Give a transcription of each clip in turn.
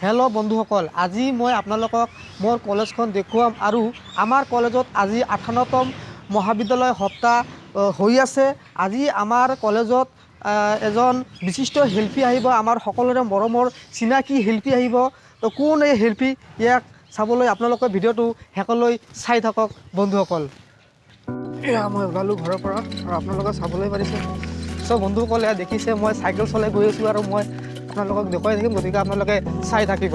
Hello' বন্ধুসকল, আজি মই আপোনালোকক মোৰ কলেজখন দেখুৱাম আৰু আমাৰ কলেজত আজি 58তম মহাবিদ্যালয় সপ্তাহ হৈ আছে। আজি আমাৰ কলেজত এজন বিশিষ্ট শিল্পী আহিব, আমাৰ সকলোৰে মৰমৰ চিনাকি শিল্পী আহিব। তো কোন এই শিল্পী, ইয়াক চাবলৈ আপোনালোকে ভিডিঅ'টো শেষলৈ চাই থাকক বন্ধুসকল। এয়া মই ওলালোঁ ঘৰৰ পৰা আৰু আপোনালোকে চাবলৈ পাৰিছে। চ' বন্ধুসকল, এয়া দেখিছে মই চাইকেল চলাই গৈ আছোঁ আৰু মই আপোনালোকক দেখুৱাই থাকিম, গতিকে আপোনালোকে চাই থাকিব।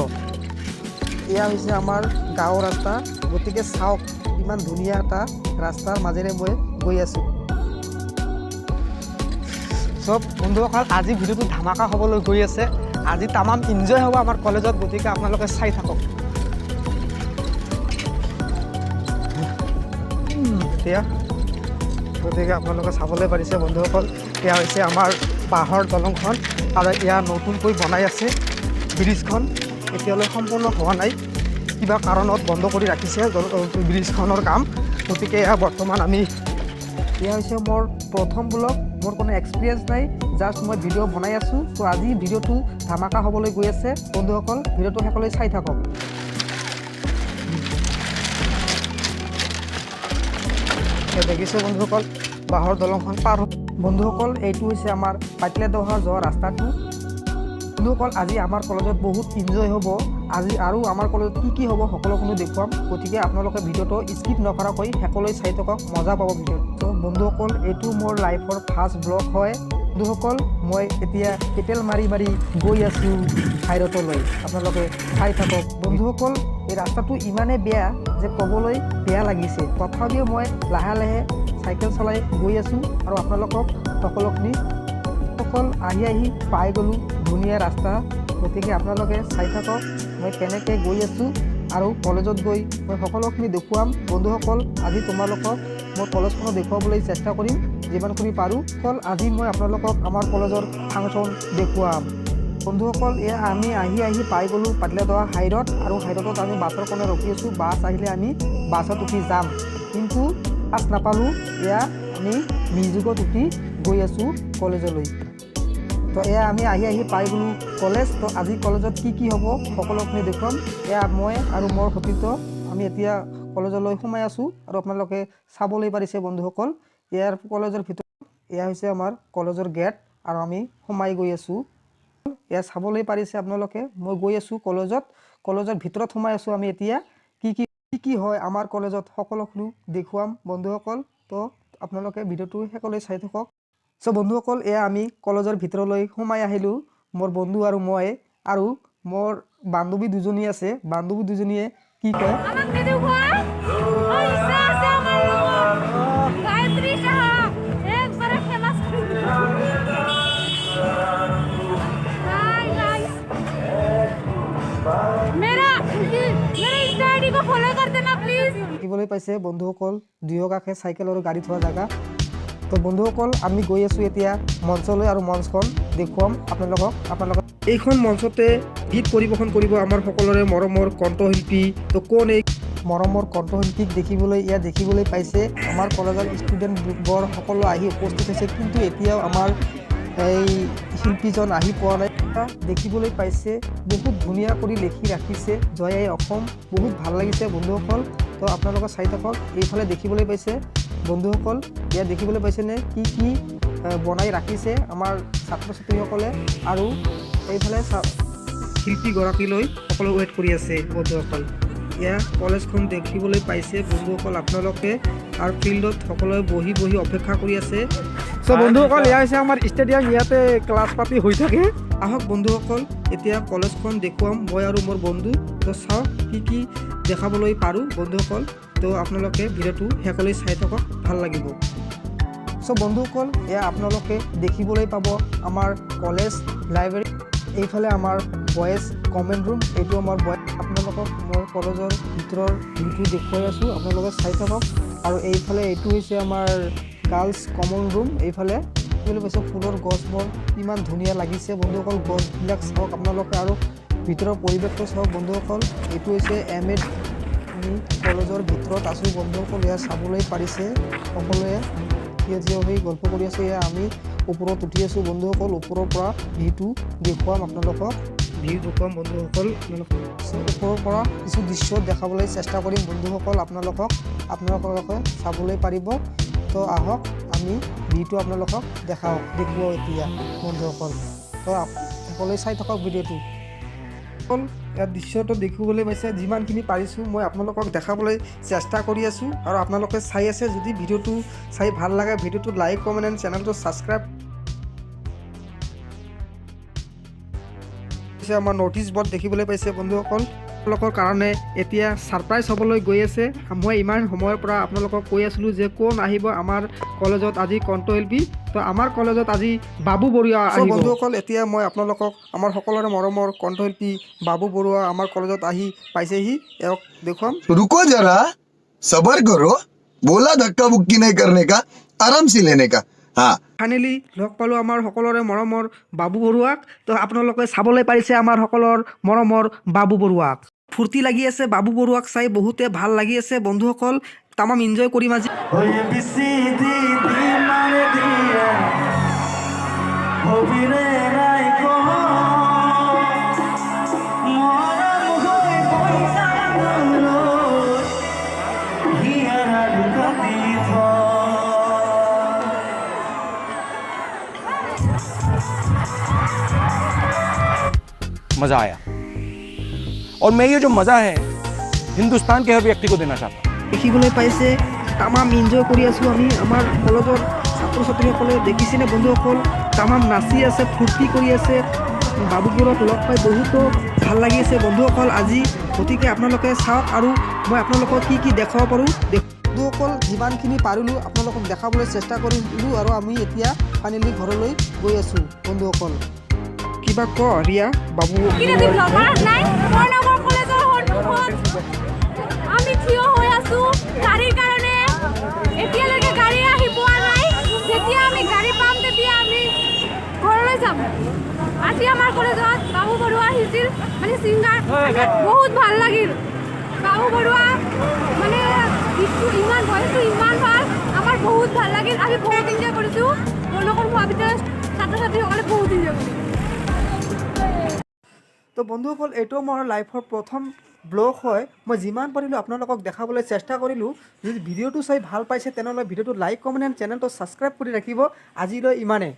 এয়া হৈছে আমাৰ গাঁৱৰ ৰাস্তা, গতিকে চাওক ইমান ধুনীয়া এটা ৰাস্তাৰ মাজেৰে মই গৈ আছোঁ। চব বন্ধুসকল, আজি ভিডিঅ'টো ধামাকা হ'বলৈ গৈ আছে। আজি তামাম এনজয় হ'ব আমাৰ কলেজত, গতিকে আপোনালোকে চাই থাকক। এতিয়া গতিকে আপোনালোকে চাবলৈ পাৰিছে বন্ধুসকল, এয়া হৈছে আমাৰ বাঁহৰ দলংখন আৰু এয়া নতুনকৈ বনাই আছে ব্ৰিজখন, এতিয়ালৈ সম্পূৰ্ণ হোৱা নাই, কিবা কাৰণত বন্ধ কৰি ৰাখিছে ব্ৰিজখনৰ কাম। গতিকে এয়া বৰ্তমান আমি, এয়া হৈছে মোৰ প্ৰথম ব্লগ, মোৰ কোনো এক্সপিৰিয়েঞ্চ নাই, জাষ্ট মই ভিডিঅ' বনাই আছোঁ। তো আজি ভিডিঅ'টো ধামাকা হ'বলৈ গৈ আছে বন্ধুসকল, ভিডিঅ'টো শেষলৈ চাই থাকক। দেখিছে বন্ধুসকল, বাঁহৰ দলংখন পাৰ। বন্ধুসকল, এইটো হৈছে আমাৰ পাতলাদহা যোৱা ৰাস্তাটো। বন্ধুসকল, আজি আমাৰ কলেজত বহুত এনজয় হ'ব আজি, আৰু আমাৰ কলেজত কি কি হ'ব সকলোখিনি দেখুৱাম, গতিকে আপোনালোকে ভিডিঅ'টো স্কিপ নকৰাকৈ শেষলৈ চাই থাকক, মজা পাব ভিডিঅ'টো। তো বন্ধুসকল, এইটো মোৰ লাইফৰ ফাৰ্ষ্ট ব্লগ হয়। বন্ধুসকল, মই এতিয়া পেটেল মাৰি মাৰি গৈ আছোঁ হাইৰটলৈ, আপোনালোকে চাই থাকক। বন্ধুসকল, এই ৰাস্তাটো ইমানেই বেয়া যে ক'বলৈ বেয়া লাগিছে, তথাপিও মই লাহে লাহে চাইকেল চলাই গৈ আছোঁ আৰু আপোনালোকক সকলোখিনি সকল আহি আহি পাই গ'লোঁ ধুনীয়া ৰাস্তা, গতিকে আপোনালোকে চাই থাকক মই কেনেকৈ গৈ আছোঁ আৰু কলেজত গৈ মই সকলোখিনি দেখুৱাম। বন্ধুসকল, আজি তোমালোকক মই কলেজখনত দেখুৱাবলৈ চেষ্টা কৰিম যিমানখিনি পাৰোঁ। অকল আজি মই আপোনালোকক আমাৰ কলেজৰ ফাংচন দেখুৱাম। বন্ধুসকল, এয়া আমি আহি আহি পাই গ'লোঁ পাতলাদহা হাইৰড, আৰু হাইৰডত আমি বাছৰ কাৰণে ৰখি আছোঁ। বাছ আহিলে আমি বাছত উঠি যাম, কিন্তু বাছ নাপালোঁ। এয়া আমি মিউজিকত উঠি গৈ আছোঁ কলেজলৈ। তো এয়া আমি আহি আহি পাই গ'লোঁ কলেজ। তো আজি কলেজত কি কি হ'ব সকলোখিনি দেখুৱাম। এয়া মই আৰু মোৰ সতীৰ্থ আমি এতিয়া কলেজলৈ সোমাই আছোঁ আৰু আপোনালোকে চাবলৈ পাৰিছে বন্ধুসকল, ইয়াৰ কলেজৰ ভিতৰত এয়া হৈছে আমাৰ কলেজৰ গেট আৰু আমি সোমাই গৈ আছোঁ। এয়া চাবলৈ পাৰিছে আপোনালোকে, মই গৈ আছোঁ কলেজত, কলেজৰ ভিতৰত সোমাই আছোঁ আমি এতিয়া। কি কি কি কি হয় আমাৰ কলেজত সকলোখিনি দেখুৱাম বন্ধুসকল। তো আপোনালোকে ভিডিঅ'টো শেষলৈ চাই থাকক। চ' বন্ধুসকল, এয়া আমি কলেজৰ ভিতৰলৈ সোমাই আহিলোঁ, মোৰ বন্ধু আৰু মই, আৰু মোৰ বান্ধৱী দুজনী আছে। বান্ধৱী দুজনীয়ে কি কয়, দেখিবলৈ পাইছে বন্ধুসকল, দুয়ো কাষে চাইকেল আৰু গাড়ী থোৱা জেগা। তো বন্ধুসকল, আমি গৈ আছোঁ এতিয়া মঞ্চলৈ আৰু মঞ্চখন দেখুৱাম আপোনালোকক। আপোনালোকক এইখন মঞ্চতে গীত পৰিৱেশন কৰিব আমাৰ সকলোৰে মৰমৰ কণ্ঠশিল্পী। তো কোন এই মৰমৰ কণ্ঠশিল্পীক দেখিবলৈ ইয়াত দেখিবলৈ পাইছে, আমাৰ কলেজৰ ষ্টুডেণ্টবোৰ সকলো আহি উপস্থিত হৈছে, কিন্তু এতিয়াও আমাৰ এই শিল্পীজন আহি পোৱা নাই। দেখিবলৈ পাইছে বহুত ধুনীয়া কৰি লিখি ৰাখিছে জয় আই অসম, বহুত ভাল লাগিছে বন্ধুসকল। তো আপোনালোকে চাই থাকক। এইফালে দেখিবলৈ পাইছে বন্ধুসকল, ইয়াত দেখিবলৈ পাইছেনে কি কি বনাই ৰাখিছে আমাৰ ছাত্ৰ ছাত্ৰীসকলে। আৰু এইফালে শিল্পীগৰাকীলৈ সকলো ৱেইট কৰি আছে বন্ধুসকল। এয়া কলেজখন দেখিবলৈ পাইছে বন্ধুসকল আপোনালোকে, আৰু ফিল্ডত সকলোৱে বহি বহি অপেক্ষা কৰি আছে। চ' বন্ধুসকল, এয়া হৈছে আমাৰ ষ্টেডিয়াম, ইয়াতে ক্লাছ পাতি হৈ থাকে। আহক বন্ধুসকল, এতিয়া কলেজখন দেখুৱাম মই আৰু মোৰ বন্ধু। তো চাওক কি কি দেখাবলৈ পাৰোঁ বন্ধুসকল। তো আপোনালোকে ভিডিঅ'টো শেষলৈ চাই থাকক, ভাল লাগিব। চ' বন্ধুসকল, এয়া আপোনালোকে দেখিবলৈ পাব আমাৰ কলেজ লাইব্ৰেৰী, এইফালে আমাৰ বয়েজ কমেণ্ট ৰুম, এইটো আমাৰ বয়। আপোনালোকক মই কলেজৰ ভিতৰৰ ভিউটো দেখুৱাই আছোঁ, আপোনালোকে চাই থাকক। আৰু এইফালে এইটো হৈছে আমাৰ গাৰ্লছ কমন ৰুম। এইফালে দেখিবলৈ পাইছে ফুলৰ গছবোৰ ইমান ধুনীয়া লাগিছে বন্ধুসকল, গছবিলাক চাওক আপোনালোকে আৰু ভিতৰৰ পৰিৱেশটো চাওক বন্ধুসকল। এইটো হৈছে এম এড, আমি কলেজৰ ভিতৰত আছোঁ বন্ধুসকল। এয়া চাবলৈ পাৰিছে সকলোৱে থিয় থিয় হৈ গল্প কৰি আছে। এয়া আমি ওপৰত উঠি আছোঁ বন্ধুসকল, ওপৰৰ পৰা ভিউটো দেখুৱাম আপোনালোকক। ভিউ দেখুৱাম বন্ধুসকল আপোনালোকক। ওপৰৰ পৰা কিছু দৃশ্য দেখাবলৈ চেষ্টা কৰিম বন্ধুসকল আপোনালোকক, আপোনালোকে চাবলৈ পাৰিব। তো আহক, আমি ভিউটো আপোনালোকক দেখাওঁ, দেখুৱাওঁ এতিয়া বন্ধুসকল। তো সকলোৱে চাই থাকক ভিডিঅ'টো। অকল ইয়াত দৃশ্যটো দেখিবলৈ পাইছে, যিমানখিনি পাৰিছোঁ মই আপোনালোকক দেখাবলৈ চেষ্টা কৰি আছোঁ আৰু আপোনালোকে চাই আছে। যদি ভিডিঅ'টো চাই ভাল লাগে, ভিডিঅ'টো লাইক, কমেণ্ট এণ্ড চেনেলটো ছাবস্ক্ৰাইব। আমাৰ ন'টিছ বৰ্ড দেখিবলৈ পাইছে বন্ধুসকল। আপোনালোকৰ কাৰণে এতিয়া ছাৰপ্ৰাইজ হ'বলৈ গৈ আছে। মই ইমান সময়ৰ পৰা আপোনালোকক কৈ আছিলোঁ যে কোন আহিব আমাৰ কলেজত আজি কণ্ঠশিল্পী। তো আমাৰ কলেজত আজি বাবু বৰুৱা আহিব। বন্ধুসকল, এতিয়া মই আপোনালোকক আমাৰ সকলোৰে মৰমৰ কণ্ঠশিল্পী বাবু বৰুৱা আমাৰ কলেজত আহি পাইছেহি, এওঁক দেখুৱাম। रुको जरा, सबर करो। बोला धक्का बुक्की नहीं करने का, आराम से लेने का, हाँ। ফাইনেলি লগ পালোঁ আমাৰ সকলোৰে মৰমৰ বাবু বৰুৱাক। তো আপোনালোকে চাবলৈ পাৰিছে আমাৰ সকলৰ মৰমৰ বাবু বৰুৱাক। ফূৰ্তি লাগি আছে বাবু বৰুৱাক চাই, বহুতে ভাল লাগি আছে বন্ধুসকল। তামাম এনজয় কৰিম আজি। ওই বিসি দি দি মাৰে দিয়া হবিৰে নাই কো মৰম হৈ পয়সা নলৈ হিয়াৰ কাটি থ। मज़ा आया और मैं ये जो मज़ा है, हिंदुस्तान के हर व्यक्ति को देना चाहता हूँ। দেখিবলৈ পাইছে, তামাম এনজয় কৰি আছোঁ আমি। আমাৰ কলেজৰ ছাত্ৰ ছাত্ৰীসকলে দেখিছেনে বন্ধুসকল, তামাম নাচি আছে, ফূৰ্তি কৰি আছে। বাবুবোৰক লগ পাই বহুতো ভাল লাগি আছে বন্ধুসকল আজি। গতিকে আপোনালোকে চাওক আৰু মই আপোনালোকক কি কি দেখুৱাব পাৰোঁ। বন্ধুসকল, যিমানখিনি পাৰিলোঁ আপোনালোকক দেখাবলৈ চেষ্টা কৰিলোঁ আৰু আমি এতিয়া ফাইনেলি ঘৰলৈ গৈ আছোঁ বন্ধুসকল। কিবা ক ৰিয়া বাবু। কিন্তু ব্লগাৰ নাই। বৰনগৰ কলেজৰ সন্মুখত আমি থিয় হৈ আছো গাড়ীৰ কাৰণে। এতিয়ালৈকে গাড়ী আহি পোৱা নাই। যেতিয়া আমি গাড়ী পাম, তেতিয়া আমি ঘৰলৈ যাম। আজি আমাৰ কলেজত বাবু বৰুৱা আহিছিল, মানে ছিংগাৰ। বহুত ভাল লাগিল। বাবু বৰুৱা মানে গীতটো ইমান, ভইচটো ইমান ভাল, আমাৰ বহুত ভাল লাগিল। আমি বহুত এনজয় কৰিছোঁ। বৰনগৰ মহাবিদ্যালয়ৰ ছাত্ৰ ছাত্ৰীসকলে বহুত এনজয় কৰিছে। তো বন্ধুসকল, এইটো মোৰ লাইফৰ প্ৰথম ব্লগ হয়। মই যিমান পাৰিলোঁ আপোনালোকক দেখাবলৈ চেষ্টা কৰিলোঁ। যদি ভিডিঅ'টো চাই ভাল পাইছে, তেনেহ'লে ভিডিঅ'টো লাইক, কমেণ্ট এণ্ড চেনেলটো ছাবস্ক্ৰাইব কৰি ৰাখিব। আজিলৈ ইমানে।